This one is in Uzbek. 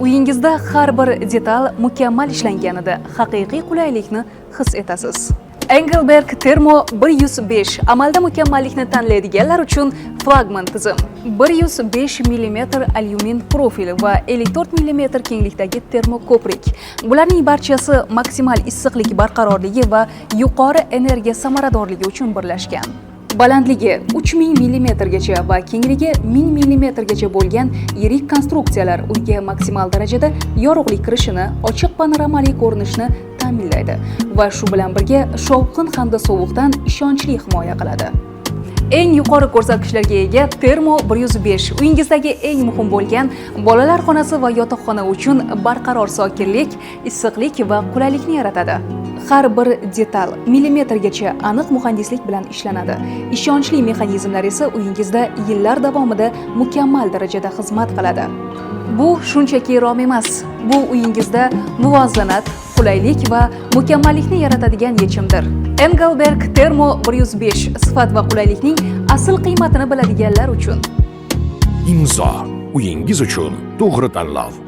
Uyingizda har bir detal mukammal ishlanganida haqiqiy qulaylikni his etasiz. Engelberg Termo 105 amalda mukammallikni tanlaydiganlar uchun flagman tizim. 105 mm alyumin profil va 54 mm kenglikdagi termoko'prik. Bularning barchasi maksimal issiqlik barqarorligi va yuqori energiya samaradorligi uchun birlashgan. Balandligi 3000 mm gacha va kengligi 1000 mm gacha bo'lgan yirik konstruksiyalar uyga maksimal darajada yorug'lik kirishini, ochiq panoramali ko'rinishni ta'minlaydi va shu bilan birga shovqin hamda sovuqdan ishonchli himoya qiladi. Eng yuqori ko'rsatkichlarga ega Termo 105 uyingizdagi eng muhim bo'lgan bolalar xonasi va yotoqxona uchun barqaror sokinlik, issiqlik va qulaylikni yaratadi. Har bir detal millimetrgacha aniq muhandislik bilan ishlanadi. Ishonchli mexanizmlar esa uyingizda yillar davomida mukammal darajada xizmat qiladi. Bu shunchaki rom emas. Bu uyingizda muvozanat, qulaylik va mukammallikni yaratadigan yechimdir. Engelberg Termo 105 sifat va qulaylikning asl qiymatini biladiganlar uchun. Imzo, uyingiz uchun to'g'ri tanlov.